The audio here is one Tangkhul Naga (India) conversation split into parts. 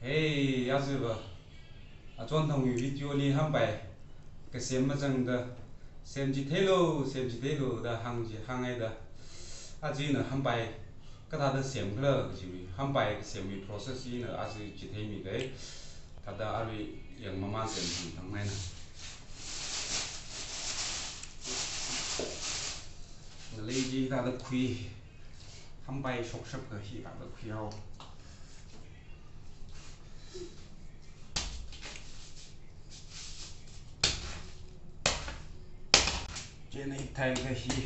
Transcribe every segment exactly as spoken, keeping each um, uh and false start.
Hey, aja va, achon thangwui video li hampai kasem mazangda, semchitheilu, semchitheilu da hāngchi hāngngaida. Aja ina hampai kathāda semkhala kajiwui, hampai kasemwui process ina aja chitheimi kai. Thāda arui yangmamān semthang thang naina. Ngalei chi thāda khui, hampai shokshap ka hithāda khuihao. Chieina hithākha hi,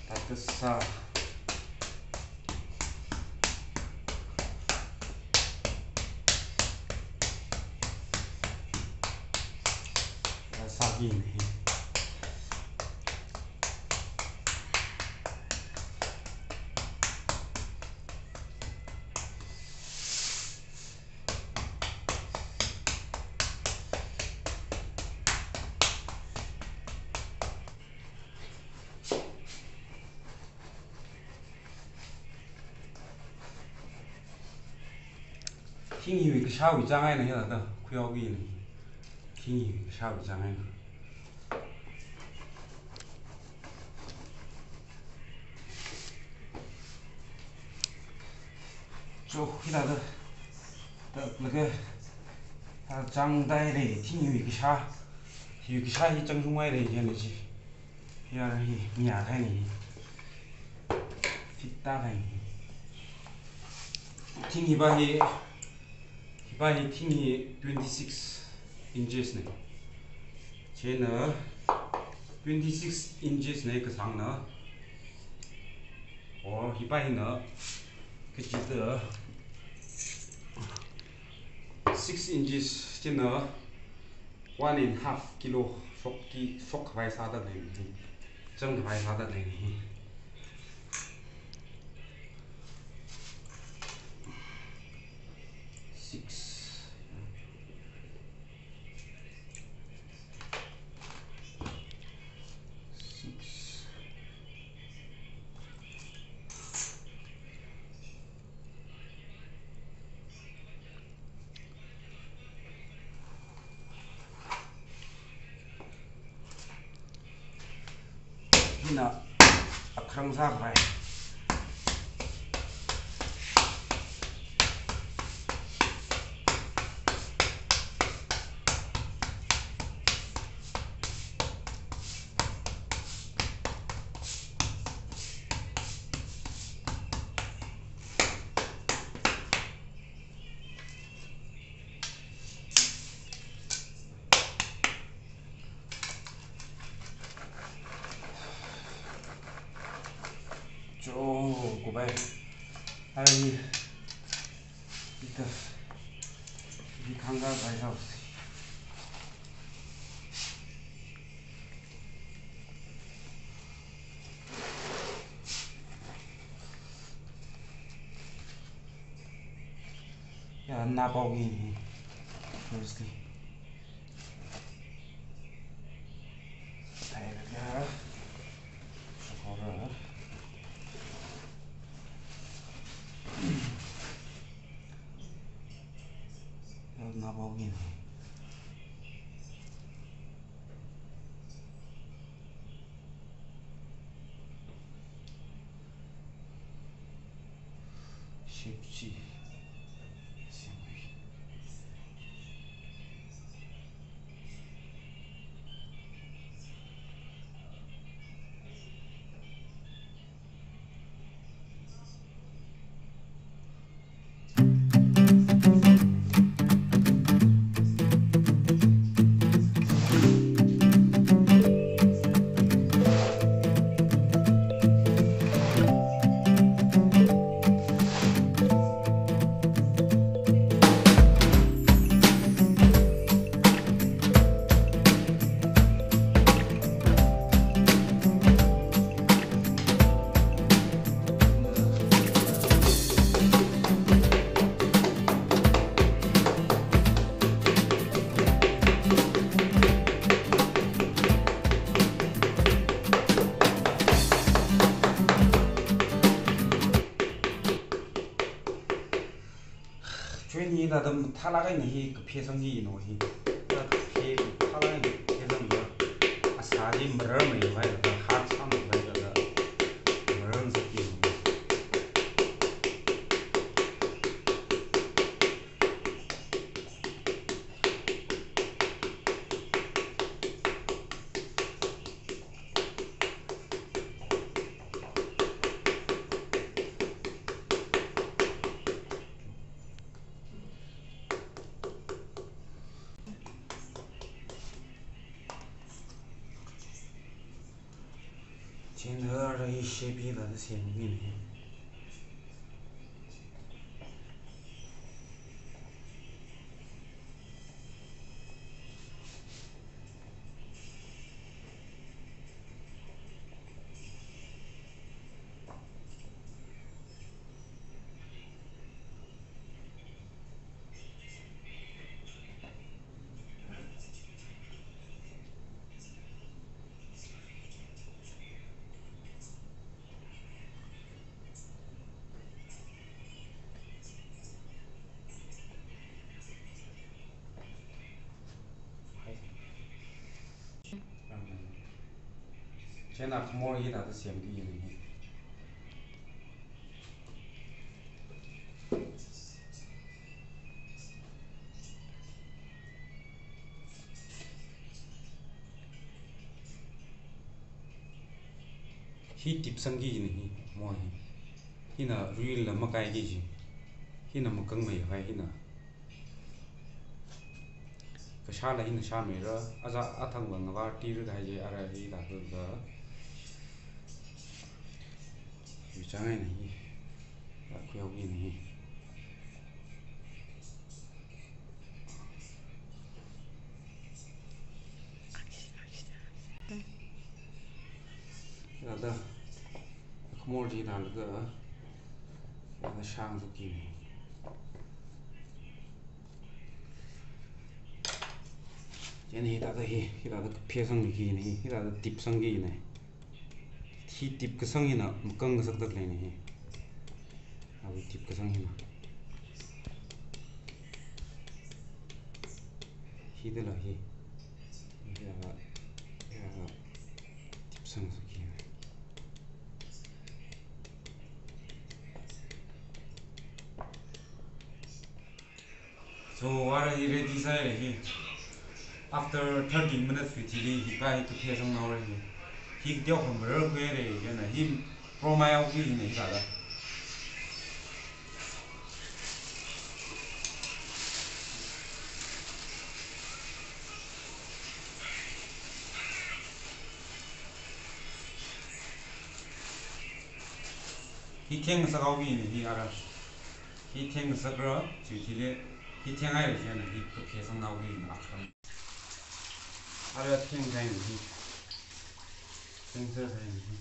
thāda sā. Sāki ni. Thing hiwui kashāwui chāng eina hithāda khuihaoki ni. Thing hiwui kashāwui chāng eina. Cho, hithāda, da, laga, a, chāngda lei, thing hiwui kashā, hiwui kashā hi chāngshungda lei, jane chi. Yar hi, mi ya khai ni. Fit ta khai ni. Thing hiva hi, hiva hi thing hi twenty-six inches ni. Chieina twenty-six inches ni kasāngna. O, hiva hina kachida six inches, chieina one and half kilo shokki, shokkhavai sāda lei ni. Chāngkhavai sāda lei ni. Six. Six. Hina akhrang sākhavai. Cho, kubai. Ai, ita, di khangga bai hao. Ya, na pao gi ni. Firstly. Thai ka. Shakora. Ya, na pao gi ni. Shipchi. Chieina hithāda mathālāk eina hi kaphesangki no hi. Hithāda kaphe, mathālāk eina kaphesangda, asā chi mararmei haida, hard sāmei haida, mararngasakki no. Chieina ara hi shape hithāda semki ne. Chieina khamor hithāda semki ne. Hi tipsangki ne hi, mo hi. Hina ruila makaiki ji. Hina makangmei hai hina. Kashāla hina shāmeira, aja athang bang avar tir kahai je ara hithāda. Yuchang eina hi. Lakkhuihaoki ne hi. Hithāda khamor chi thālaga, hithāda shāngasakki ne. Chieina hithāda hi, hithāda kaphesangki ne, hithāda tipsangki ne. Hi tipkasang hina makangngasakda lei ne hi. Awui tipkasang hina. Hithāla hi. Hithāla, hithāla tipsangngasakki ne. So, ara hi ready sāhaira hi. After thirteen minutes wui thili hi pa hi kaphesanghaora hi. Hi kateokha mararkhuihaira, chieina hi promi haoki ne hithāda. Hi thengngasakhaoki ne hi ara. Hi thengngasakra, chiwui thili, hi thenghaira chieina hi kaphesanghaoki ne akhram. Ara thengkahai ne hi. Thengserkahai ne hi.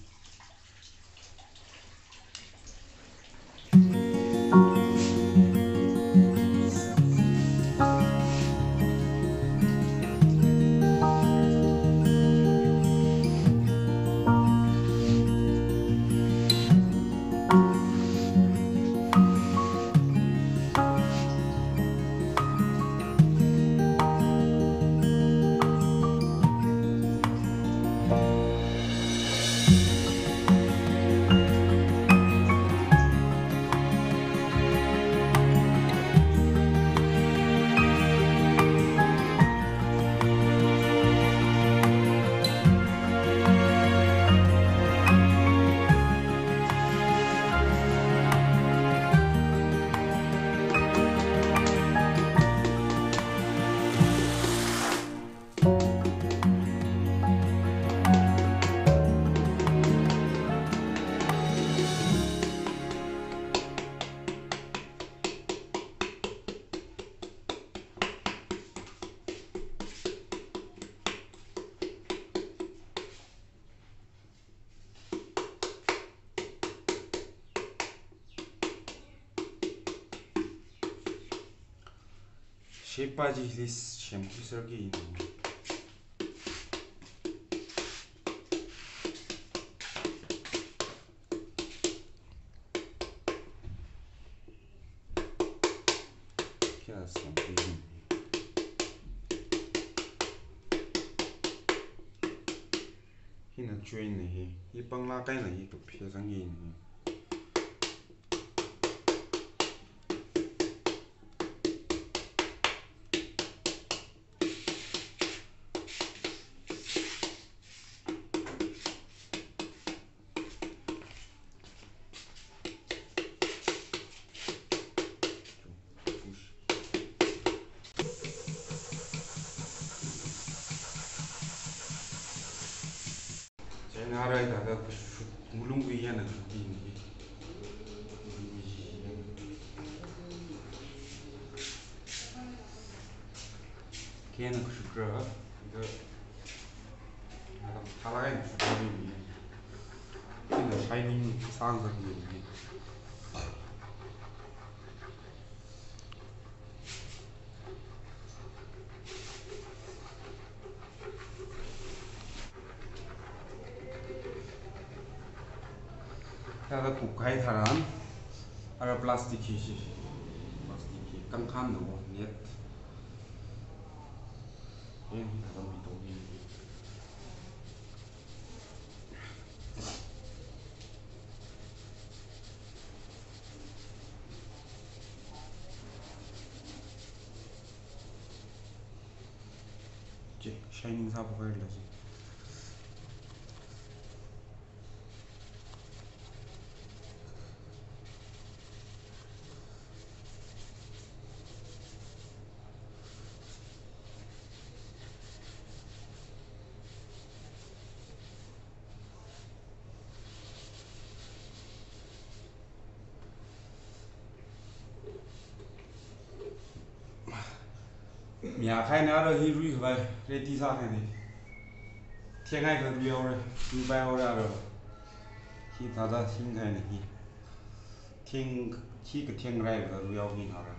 Shape pa chi hili semkhuiserki. Hina join na hi, hi panglāk eina hi kaphā sangki na hi. Chieina arui thāda kashut, ngalung wui eina kashutki ni. Kena kashut ra, da, da, thalai kashut ra ni. Ina shining sāngasakki ni. Thāda kukkahai tharan, ara plastic hi shi, plastic hi kangkhan no net. Eh, thāda mi tong ni. Chi, shining sāphok haira chi. Miyākhaina arui hi ruikhavai ready sākhaina. Thengngai kha rui haora, ruipai haora arui. Hi thāda thingkhaina hi. Thing, hi katheng rai kha rui haoki haora.